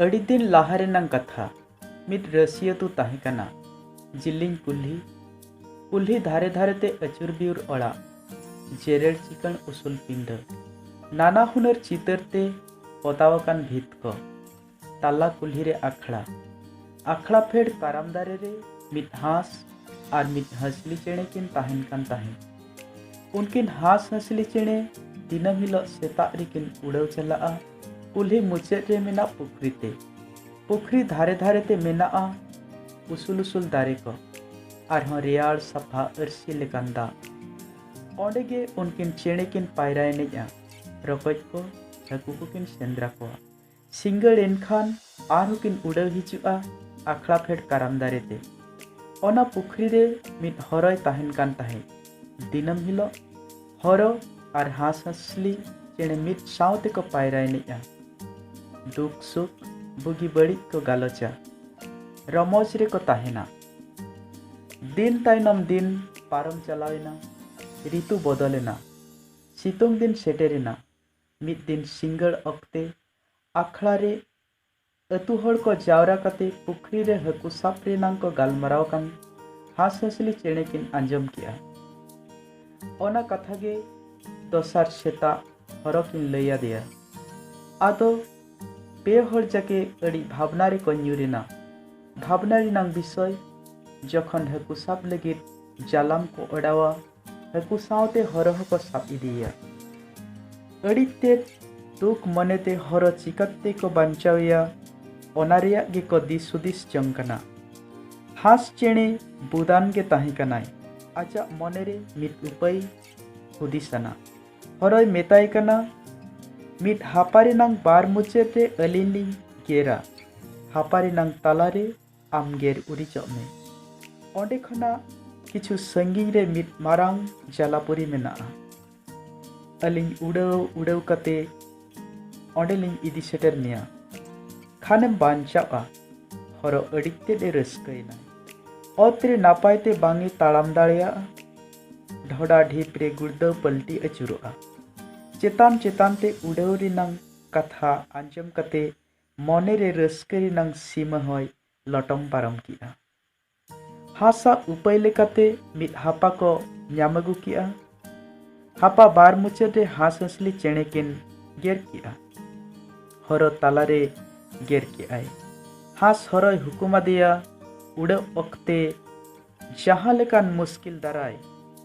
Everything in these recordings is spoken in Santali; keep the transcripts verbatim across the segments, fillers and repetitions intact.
ᱟᱹᱰᱤ ᱫᱤᱱ ᱞᱟᱦᱟ ᱨᱮᱱᱟᱝ ᱠᱟᱛᱷᱟ᱾ ᱢᱤᱫ ᱨᱟᱹᱥᱤ ᱟᱹᱛᱩ ᱛᱟᱦᱮᱸ ᱠᱟᱱᱟ᱾ ᱡᱤᱞᱤᱧ ᱠᱩᱞᱦᱤ, ᱠᱩᱞᱦᱤ ᱫᱷᱟᱨᱮ ᱫᱷᱟᱨᱮ ᱛᱮ ᱟᱹᱪᱩᱨ ᱵᱤᱭᱩᱨ ᱚᱲᱟᱜ, ᱡᱮᱨᱮᱲ ᱪᱤᱠᱟᱹᱬ ᱩᱥᱩᱞ ᱯᱤᱸᱰᱟᱹ, ᱱᱟᱱᱟ ᱦᱩᱱᱟᱹᱨ ᱪᱤᱛᱟᱹᱨ ᱛᱮ ᱯᱚᱛᱟᱣ ᱟᱠᱟᱱ ᱵᱷᱤᱛ ᱠᱚ, ᱛᱟᱞᱟ ᱠᱩᱞᱦᱤ ᱨᱮ ᱟᱠᱷᱲᱟ, ᱟᱠᱷᱲᱟ ᱯᱷᱮᱰ ᱠᱟᱨᱟᱢ ᱫᱟᱨᱮ ᱨᱮ ᱢᱤᱫ ᱦᱟᱸᱥ ᱟᱨ ᱢᱤᱫ ᱦᱟᱸᱥᱞᱤ ᱪᱮᱬᱮ ᱠᱤᱱ ᱛᱟᱦᱮᱱ ᱠᱟᱱ ᱛᱟᱦᱮᱸᱫ᱾ ᱩᱱᱠᱤᱱ ᱦᱟᱸᱥ ᱦᱟᱸᱥᱞᱤ ᱪᱮᱬᱮ ᱫᱤᱱᱟᱹᱢ ᱦᱤᱞᱳᱜ ᱥᱮᱛᱟᱜ ᱨᱮᱠᱤᱱ ᱩᱰᱟᱹᱣ ᱪᱟᱞᱟᱜᱼᱟ ᱠᱩᱞᱦᱤ ᱢᱩᱪᱟᱹᱫ ᱨᱮ ᱢᱮᱱᱟᱜ ᱯᱩᱠᱷᱨᱤ ᱛᱮ᱾ ᱯᱩᱠᱷᱨᱤ ᱫᱷᱟᱨᱮ ᱫᱷᱟᱨᱮ ᱛᱮ ᱢᱮᱱᱟᱜᱼᱟ ᱩᱥᱩᱞ ᱩᱥᱩᱞ ᱫᱟᱨᱮ ᱠᱚ, ᱟᱨᱦᱚᱸ ᱨᱮᱭᱟᱲ ᱥᱟᱯᱷᱟ ᱟᱹᱨᱥᱤ ᱞᱮᱠᱟᱱ ᱫᱟᱜ᱾ ᱚᱸᱰᱮ ᱜᱮ ᱩᱱᱠᱤᱱ ᱪᱮᱬᱮ ᱠᱤᱱ ᱯᱟᱭᱨᱟ ᱮᱱᱮᱡᱼᱟ, ᱨᱚᱠᱚᱡ ᱠᱚ, ᱦᱟᱹᱠᱩ ᱠᱚᱠᱤᱱ ᱥᱮᱸᱫᱽᱨᱟ ᱠᱚᱣᱟ᱾ ᱥᱤᱸᱜᱟᱹᱲ ᱮᱱᱠᱷᱟᱱ ᱟᱨᱦᱚᱸ ᱠᱤᱱ ᱩᱰᱟᱹᱣ ᱦᱤᱡᱩᱜᱼᱟ ᱟᱠᱷᱲᱟ ᱯᱷᱮᱰ ᱠᱟᱨᱟᱢ ᱫᱟᱨᱮ ᱛᱮ᱾ ᱚᱱᱟ ᱯᱩᱠᱷᱨᱤ ᱨᱮ ᱢᱤᱫ ᱦᱚᱨᱚᱭ ᱛᱟᱦᱮᱱ ᱠᱟᱱ ᱛᱟᱦᱮᱸᱫ᱾ ᱫᱤᱱᱟᱹᱢ ᱦᱤᱞᱳᱜ ᱦᱚᱨᱚ ᱟᱨ ᱦᱟᱸᱥ ᱦᱟᱸᱥᱞᱤ ᱪᱮᱬᱮ ᱢᱤᱫ ᱥᱟᱶ ᱛᱮᱠᱚ ᱯᱟᱭᱨᱟ ᱮᱱᱮᱡᱼᱟ᱾ ᱫᱩᱠ ᱥᱩᱠ, ᱵᱩᱜᱤ ᱵᱟᱹᱲᱤᱡ ᱠᱚ ᱜᱟᱞᱚᱪᱟ᱾ ᱨᱚᱢᱚᱡᱽ ᱨᱮᱠᱚ ᱛᱟᱦᱮᱱᱟ᱾ ᱫᱤᱱ ᱛᱟᱭᱱᱚᱢ ᱫᱤᱱ ᱯᱟᱨᱚᱢ ᱪᱟᱞᱟᱣ ᱮᱱᱟ᱾ ᱨᱤᱛᱩ ᱵᱚᱫᱚᱞ ᱮᱱᱟ᱾ ᱥᱤᱛᱩᱝ ᱫᱤᱱ ᱥᱮᱴᱮᱨ ᱮᱱᱟ᱾ ᱢᱤᱫ ᱫᱤᱱ ᱥᱤᱸᱜᱟᱹᱲ ᱚᱠᱛᱮ ᱟᱠᱷᱲᱟ ᱨᱮ ᱟᱹᱛᱩ ᱦᱚᱲ ᱠᱚ ᱡᱟᱣᱨᱟ ᱠᱟᱛᱮ ᱯᱩᱠᱷᱨᱤ ᱨᱮ ᱦᱟᱹᱠᱩ ᱥᱟᱵ ᱨᱮᱱᱟᱝ ᱠᱚ ᱜᱟᱞᱢᱟᱨᱟᱣ ᱠᱟᱱ ᱦᱟᱸᱥ ᱦᱟᱸᱥᱞᱤ ᱪᱮᱬᱮ ᱠᱤᱱ ᱟᱸᱡᱚᱢ ᱠᱮᱜᱼᱟ᱾ ᱚᱱᱟ ᱠᱟᱛᱷᱟ ᱜᱮ ᱫᱚᱥᱟᱨ ᱥᱮᱛᱟᱜ ᱦᱚᱨᱚ ᱠᱤᱱ ᱞᱟᱹᱭ ᱟᱫᱮᱭᱟ᱾ ᱟᱫᱚ ᱯᱮ ᱦᱚᱲ ᱡᱟᱠᱮ ᱟᱹᱰᱤ ᱵᱷᱟᱵᱽᱱᱟ ᱨᱮᱠᱚ ᱧᱩᱨ ᱮᱱᱟ᱾ ᱵᱷᱟᱵᱽᱱᱟ ᱨᱮᱱᱟᱝ ᱵᱤᱥᱚᱭ, ᱡᱚᱠᱷᱚᱱ ᱦᱟᱹᱠᱩ ᱥᱟᱵ ᱞᱟᱹᱜᱤᱫ ᱡᱟᱞᱟᱢ ᱠᱚ ᱚᱰᱟᱣᱟ, ᱦᱟᱹᱠᱩ ᱥᱟᱶᱛᱮ ᱦᱚᱨᱚ ᱦᱚᱸᱠᱚ ᱥᱟᱵ ᱤᱫᱤᱭᱮᱭᱟ᱾ ᱟᱹᱰᱤ ᱛᱮᱫ ᱫᱩᱠ ᱢᱚᱱᱮᱛᱮ ᱦᱚᱨᱚ ᱪᱤᱠᱟᱹᱛᱮ ᱠᱚ ᱵᱟᱧᱪᱟᱣᱮᱭᱟ, ᱚᱱᱟ ᱨᱮᱭᱟᱜ ᱜᱮᱠᱚ ᱫᱤᱥ ᱦᱩᱫᱤᱥ ᱡᱚᱝ ᱠᱟᱱᱟ᱾ ᱦᱟᱸᱥ ᱪᱮᱬᱮ ᱵᱩᱫᱟᱱ ᱜᱮ ᱛᱟᱦᱮᱸ ᱠᱟᱱᱟᱭ᱾ ᱟᱡᱟᱜ ᱢᱚᱱᱮᱨᱮ ᱢᱤᱫ ᱩᱯᱟᱹᱭ ᱦᱩᱫᱤᱥ ᱟᱱᱟ᱾ ᱦᱚᱨᱚᱭ ᱢᱮᱛᱟᱭ ᱠᱟᱱᱟ, ᱢᱤᱫ ᱦᱟᱯᱟ ᱨᱮᱱᱟᱝ ᱵᱟᱨ ᱢᱩᱪᱟᱹᱫ ᱨᱮ ᱟᱹᱞᱤᱧ ᱞᱤᱧ ᱜᱮᱨᱟ, ᱦᱟᱯᱟ ᱨᱮᱱᱟᱝ ᱛᱟᱞᱟᱨᱮ ᱟᱢ ᱜᱮᱨ ᱩᱨᱤᱡᱚᱜ ᱢᱮ᱾ ᱚᱸᱰᱮ ᱠᱷᱚᱱᱟᱜ ᱠᱤᱪᱷᱩ ᱥᱟᱺᱜᱤᱧ ᱨᱮ ᱢᱤᱫ ᱢᱟᱨᱟᱝ ᱡᱟᱞᱟᱯᱩᱨᱤ ᱢᱮᱱᱟᱜᱼᱟ᱾ ᱟᱹᱞᱤᱧ ᱩᱰᱟᱹᱣ ᱩᱰᱟᱹᱣ ᱠᱟᱛᱮ ᱚᱸᱰᱮ ᱞᱤᱧ ᱤᱫᱤ ᱥᱮᱴᱮᱨ ᱢᱮᱭᱟ᱾ ᱠᱷᱟᱱᱮᱢ ᱵᱟᱧᱪᱟᱜᱼᱟ᱾ ᱦᱚᱨᱚ ᱟᱹᱰᱤ ᱛᱮᱫ ᱮ ᱨᱟᱹᱥᱠᱟᱹᱭᱮᱱᱟ᱾ ᱚᱛ ᱨᱮ ᱱᱟᱯᱟᱭ ᱛᱮ ᱵᱟᱝ ᱮ ᱛᱟᱲᱟᱢ ᱫᱟᱲᱮᱭᱟᱜᱼᱟ᱾ ᱰᱷᱚᱰᱟ ᱰᱷᱤᱯ ᱨᱮ ᱜᱩᱲᱫᱟᱹᱣ ᱯᱟᱹᱞᱴᱤ ᱟᱹᱪᱩᱨᱚᱜᱼᱟ᱾ ᱪᱮᱛᱟᱱ ᱪᱮᱛᱟᱱ ᱛᱮ ᱩᱰᱟᱹᱣ ᱨᱮᱱᱟᱝ ᱠᱟᱛᱷᱟ ᱟᱸᱡᱚᱢ ᱠᱟᱛᱮ ᱢᱚᱱᱮᱨᱮ ᱨᱟᱹᱥᱠᱟᱹ ᱨᱮᱱᱟᱝ ᱥᱤᱢᱟᱹ ᱦᱚᱸᱭ ᱞᱚᱴᱚᱢ ᱯᱟᱨᱚᱢ ᱠᱮᱫᱼᱟ᱾ ᱦᱟᱸᱥᱟᱜ ᱩᱯᱟᱹᱭ ᱞᱮᱠᱟᱛᱮ ᱢᱤᱫ ᱦᱟᱯᱟ ᱠᱚ ᱧᱟᱢ ᱟᱹᱜᱩ ᱠᱮᱫᱼᱟ᱾ ᱦᱟᱯᱟ ᱵᱟᱨ ᱢᱩᱪᱟᱹᱫ ᱨᱮ ᱦᱟᱸᱥ ᱦᱟᱹᱥᱞᱤ ᱪᱮᱬᱮ ᱠᱤᱱ ᱜᱮᱨ ᱠᱮᱫᱼᱟ᱾ ᱦᱚᱨᱚ ᱛᱟᱞᱟᱨᱮ ᱜᱮᱨ ᱠᱮᱫᱼᱟᱭ᱾ ᱦᱟᱸᱥ ᱦᱚᱨᱚᱭ ᱦᱩᱠᱩᱢ ᱟᱫᱮᱭᱟ, ᱩᱰᱟᱹᱜ ᱚᱠᱛᱮ ᱡᱟᱦᱟᱸ ᱞᱮᱠᱟᱱ ᱢᱩᱥᱠᱤᱞ ᱫᱟᱨᱟᱭ,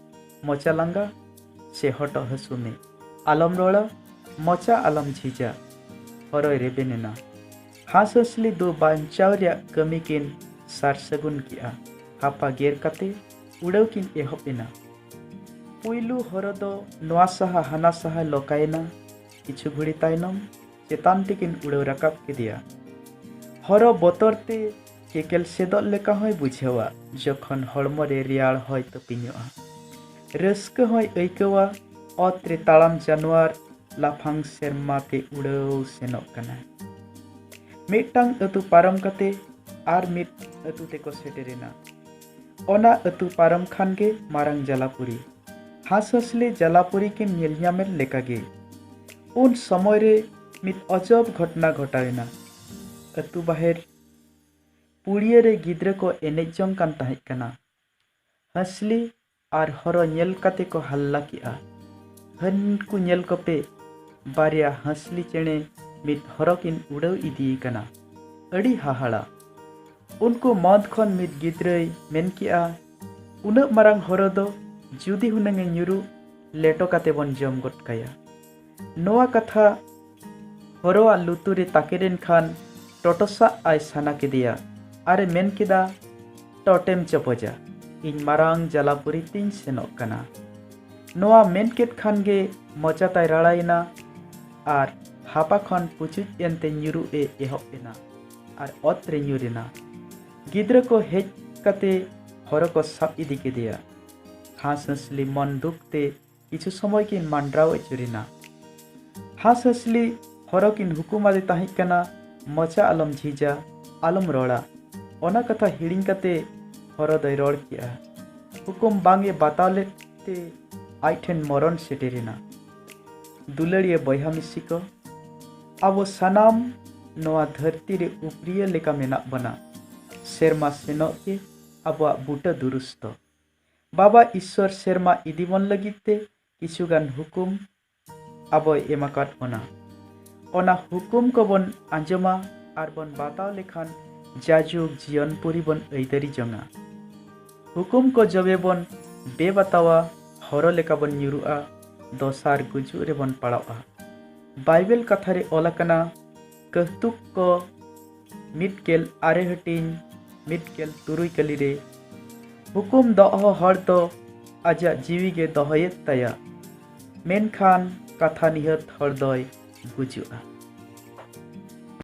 ᱢᱚᱪᱟ ᱞᱟᱸᱜᱟ ᱥᱮ ᱦᱚᱴᱚᱜ ᱦᱟᱹᱥᱩ ᱢᱮ, ᱟᱞᱚᱢ ᱨᱚᱲᱟ, ᱢᱚᱪᱟ ᱟᱞᱚᱢ ᱡᱷᱤᱡᱟ᱾ ᱦᱚᱨᱚᱭ ᱨᱮᱵᱮᱱ ᱮᱱᱟ᱾ ᱦᱟᱸᱥ ᱦᱟᱹᱥᱞᱤ ᱫᱚ ᱵᱟᱧᱪᱟᱣ ᱨᱮᱭᱟᱜ ᱠᱟᱹᱢᱤ ᱠᱤᱱ ᱥᱟᱨ ᱥᱟᱹᱜᱩᱱ ᱠᱮᱫᱼᱟ᱾ ᱦᱟᱯᱟ ᱜᱮᱨ ᱠᱟᱛᱮ ᱩᱰᱟᱹᱣ ᱠᱤᱱ ᱮᱦᱚᱵ ᱮᱱᱟ᱾ ᱯᱩᱭᱞᱩ ᱦᱚᱨᱚ ᱫᱚ ᱱᱚᱣᱟ ᱥᱟᱦᱟ ᱦᱟᱱᱟ ᱥᱟᱦᱟ ᱞᱚᱠᱟᱭᱮᱱᱟ᱾ ᱠᱤᱪᱷᱩ ᱜᱷᱩᱲᱤ ᱛᱟᱭᱱᱚᱢ ᱪᱮᱛᱟᱱ ᱛᱮᱠᱤᱱ ᱩᱰᱟᱹᱣ ᱨᱟᱠᱟᱵ ᱠᱮᱫᱮᱭᱟ᱾ ᱦᱚᱨᱚ ᱵᱚᱛᱚᱨ ᱛᱮ ᱠᱮᱠᱮᱞ ᱥᱮᱫᱚᱜ ᱞᱮᱠᱟ ᱦᱚᱸᱭ ᱵᱩᱡᱷᱟᱹᱣᱟ᱾ ᱡᱚᱠᱷᱚᱱ ᱦᱚᱲᱢᱚ ᱨᱮ ᱨᱮᱭᱟᱲ ᱦᱚᱭ ᱛᱟᱹᱯᱤᱧᱚᱜᱼᱟ, ᱨᱟᱹᱥᱠᱟᱹ ᱦᱚᱸᱭ ᱟᱹᱭᱠᱟᱹᱣᱟ᱾ ᱚᱛ ᱨᱮ ᱛᱟᱲᱟᱢ ᱡᱟᱱᱣᱟᱨ ᱞᱟᱯᱷᱟᱝ ᱥᱮᱨᱢᱟ ᱛᱮ ᱩᱰᱟᱹᱣ ᱥᱮᱱᱚᱜ ᱠᱟᱱᱟ᱾ ᱢᱤᱫᱴᱟᱝ ᱟᱹᱛᱩ ᱯᱟᱨᱚᱢ ᱠᱟᱛᱮ ᱟᱨ ᱢᱤᱫ ᱟᱹᱛᱩ ᱛᱮᱠᱚ ᱥᱮᱴᱮᱨᱮᱱᱟ᱾ ᱚᱱᱟ ᱟᱹᱛᱩ ᱯᱟᱨᱚᱢ ᱠᱷᱟᱱ ᱜᱮ ᱢᱟᱨᱟᱝ ᱡᱟᱞᱟᱯᱩᱨᱤ᱾ ᱦᱟᱸᱥ ᱦᱟᱹᱥᱞᱤ ᱡᱟᱞᱟᱯᱩᱨᱤ ᱠᱤᱱ ᱧᱮᱞ ᱧᱟᱢᱮᱫ ᱞᱮᱠᱟᱜᱮ᱾ ᱩᱱ ᱥᱚᱢᱚᱭ ᱨᱮ ᱢᱤᱫ ᱚᱡᱚᱵ ᱜᱷᱚᱴᱚᱱᱟ ᱜᱷᱚᱴᱟᱣᱮᱱᱟ᱾ ᱟᱹᱛᱩ ᱵᱟᱦᱮᱨ ᱯᱩᱲᱤᱭᱟᱹ ᱨᱮ ᱜᱤᱫᱽᱨᱟᱹ ᱠᱚ ᱮᱱᱮᱡ ᱡᱚᱝ ᱠᱟᱱ ᱛᱟᱦᱮᱸ ᱠᱟᱱᱟ᱾ ᱦᱟᱸᱥᱞᱤ ᱟᱨ ᱦᱚᱨᱚ ᱧᱮᱞ ᱠᱟᱛᱮ ᱠᱚ ᱦᱟᱞᱞᱟ ᱠᱮᱜᱼᱟ, "ᱦᱟᱹᱱᱠᱩ ᱧᱮᱞ ᱠᱚᱯᱮ, ᱵᱟᱨᱭᱟ ᱦᱟᱸᱥᱞᱤ ᱪᱮᱬᱮ ᱢᱤᱫ ᱦᱚᱨᱚ ᱠᱤᱱ ᱩᱰᱟᱹᱣ ᱤᱫᱤᱭᱮ ᱠᱟᱱᱟ, ᱟᱹᱰᱤ ᱦᱟᱦᱟᱲᱟ!" ᱩᱱᱠᱩ ᱢᱚᱸᱫᱽ ᱠᱷᱚᱱ ᱢᱤᱫ ᱜᱤᱫᱽᱨᱟᱹᱭ ᱢᱮᱱ ᱠᱮᱜᱼᱟ, "ᱩᱱᱟᱹᱜ ᱢᱟᱨᱟᱝ ᱦᱚᱨᱚ ᱫᱚ ᱡᱩᱫᱤ ᱦᱩᱱᱟᱹᱝ ᱮ ᱧᱩᱨᱩᱜ, ᱞᱮᱴᱚ ᱠᱟᱛᱮ ᱵᱚᱱ ᱡᱚᱢ ᱜᱚᱫ ᱠᱟᱭᱟ!" ᱱᱚᱣᱟ ᱠᱟᱛᱷᱟ ᱦᱚᱨᱚᱣᱟᱜ ᱞᱩᱛᱩᱨ ᱨᱮ ᱛᱟᱠᱮᱨ ᱮᱱ ᱠᱷᱟᱱ ᱴᱚᱴᱚᱥᱟᱜ ᱟᱭ ᱥᱟᱱᱟ ᱠᱮᱫᱮᱭᱟ ᱟᱨ ᱮ ᱢᱮᱱ ᱠᱮᱫᱟ, "ᱴᱚᱴᱮᱢ ᱪᱚᱯᱚᱡᱟ, ᱤᱧ ᱢᱟᱨᱟᱝ ᱡᱟᱞᱟᱯᱩᱨᱤ ᱛᱤᱧ ᱥᱮᱱᱚᱜ ᱠᱟᱱᱟ!" ᱱᱚᱣᱟ ᱢᱮᱱ ᱠᱮᱫ ᱠᱷᱟᱱ ᱜᱮ ᱢᱚᱪᱟ ᱛᱟᱭ ᱨᱟᱲᱟᱭᱮᱱᱟ ᱟᱨ ᱦᱟᱯᱟ ᱠᱷᱚᱱ ᱯᱩᱪᱩᱡ ᱮᱱᱛᱮ ᱧᱩᱨᱩᱜ ᱮ ᱮᱦᱚᱵ ᱮᱱᱟ ᱟᱨ ᱚᱛ ᱨᱮ ᱧᱩᱨ ᱮᱱᱟ᱾ ᱜᱤᱫᱽᱨᱟᱹ ᱠᱚ ᱦᱮᱡ ᱠᱟᱛᱮ ᱦᱚᱨᱚ ᱠᱚ ᱥᱟᱵ ᱤᱫᱤ ᱠᱮᱫᱮᱭᱟ᱾ ᱦᱟᱸᱥ ᱦᱟᱸᱥᱞᱤ ᱢᱚᱱ ᱫᱩᱠ ᱛᱮ ᱠᱤᱪᱷᱩ ᱥᱚᱢᱚᱭ ᱠᱤᱱ ᱢᱟᱸᱰᱨᱟᱣ ᱟᱹᱪᱩᱨᱮᱱᱟ᱾ ᱦᱟᱸᱥ ᱦᱟᱸᱥᱞᱤ ᱦᱚᱨᱚ ᱠᱤᱱ ᱦᱩᱠᱩᱢ ᱟᱫᱮ ᱛᱟᱦᱮᱸ ᱠᱟᱱᱟ, "ᱢᱚᱪᱟ ᱟᱞᱚᱢ ᱡᱷᱤᱡᱟ, ᱟᱞᱚᱢ ᱨᱚᱲᱟ᱾" ᱚᱱᱟ ᱠᱟᱛᱷᱟ ᱦᱤᱲᱤᱧ ᱠᱟᱛᱮ ᱦᱚᱨᱚ ᱫᱚᱭ ᱨᱚᱲ ᱠᱮᱜᱼᱟ᱾ ᱦᱩᱠᱩᱢ ᱵᱟᱝ ᱮ ᱵᱟᱛᱟᱣ ᱞᱮᱫ ᱛᱮ ᱟᱡ ᱴᱷᱮᱱ ᱢᱚᱨᱚᱱ ᱥᱮᱴᱮᱨᱮᱱᱟ᱾ ᱫᱩᱞᱟᱹᱲᱤᱭᱟᱹ ᱵᱚᱭᱦᱟ ᱢᱤᱥᱤ ᱠᱚ, ᱟᱵᱚ ᱥᱟᱱᱟᱢ ᱱᱚᱣᱟ ᱫᱷᱟᱹᱨᱛᱤ ᱨᱮ ᱩᱯᱨᱤᱭᱟᱹ ᱞᱮᱠᱟ ᱢᱮᱱᱟᱜ ᱵᱚᱱᱟ᱾ ᱥᱮᱨᱢᱟ ᱥᱮᱱᱚᱜ ᱜᱮ ᱟᱵᱚᱣᱟᱜ ᱵᱩᱴᱟᱹ ᱫᱩᱨᱩᱥᱛᱚ᱾ ᱵᱟᱵᱟ ᱤᱥᱥᱚᱨ ᱥᱮᱨᱢᱟ ᱤᱫᱤ ᱵᱚᱱ ᱞᱟᱹᱜᱤᱫ ᱛᱮ ᱠᱤᱪᱷᱩᱜᱟᱱ ᱦᱩᱠᱩᱢ ᱟᱵᱚᱭ ᱮᱢ ᱟᱠᱟᱫ ᱵᱚᱱᱟ᱾ ᱚᱱᱟ ᱦᱩᱠᱩᱢ ᱠᱚᱵᱚᱱ ᱟᱸᱡᱚᱢᱟ ᱟᱨ ᱵᱚᱱ ᱵᱟᱛᱟᱣ ᱞᱮᱠᱷᱟᱱ ᱡᱟᱡᱩᱜᱽ ᱡᱤᱭᱚᱱ ᱯᱩᱨᱤ ᱵᱚᱱ ᱟᱹᱭᱫᱟᱹᱨᱤ ᱡᱚᱝᱟ᱾ ᱦᱩᱠᱩᱢ ᱠᱚ ᱡᱚᱵᱮ ᱵᱚᱱ ᱵᱮᱵᱟᱛᱟᱣᱟ, ᱦᱚᱨᱚ ᱞᱮᱠᱟ ᱵᱚᱱ ᱧᱩᱨᱩᱜᱼᱟ, ᱫᱚᱥᱟᱨ ᱜᱩᱡᱩᱜ ᱨᱮᱵᱚᱱ ᱯᱟᱲᱟᱣᱼᱟ᱾ ᱵᱟᱭᱵᱮᱞ ᱠᱟᱛᱷᱟ ᱨᱮ ᱚᱞ ᱟᱠᱟᱱᱟ, ᱠᱟᱹᱦᱛᱩᱠ ᱠᱚ ᱢᱤᱫ ᱜᱮᱞ ᱟᱨᱮ ᱦᱟᱹᱴᱤᱧ ᱢᱤᱫ ᱜᱮᱞ ᱛᱩᱨᱩᱭ ᱠᱟᱹᱞᱤ ᱨᱮ, ᱦᱩᱠᱩᱢ ᱫᱚᱦᱚ ᱦᱚᱲ ᱫᱚ ᱟᱡᱟᱜ ᱡᱤᱣᱤ ᱜᱮ ᱫᱚᱦᱚᱭᱮᱫ ᱛᱟᱭᱟ, ᱢᱮᱱᱠᱷᱟᱱ ᱠᱟᱛᱷᱟ ᱱᱤᱦᱟᱹᱛ ᱦᱚᱲ ᱫᱚᱭ ᱜᱩᱡᱩᱜᱼᱟ᱾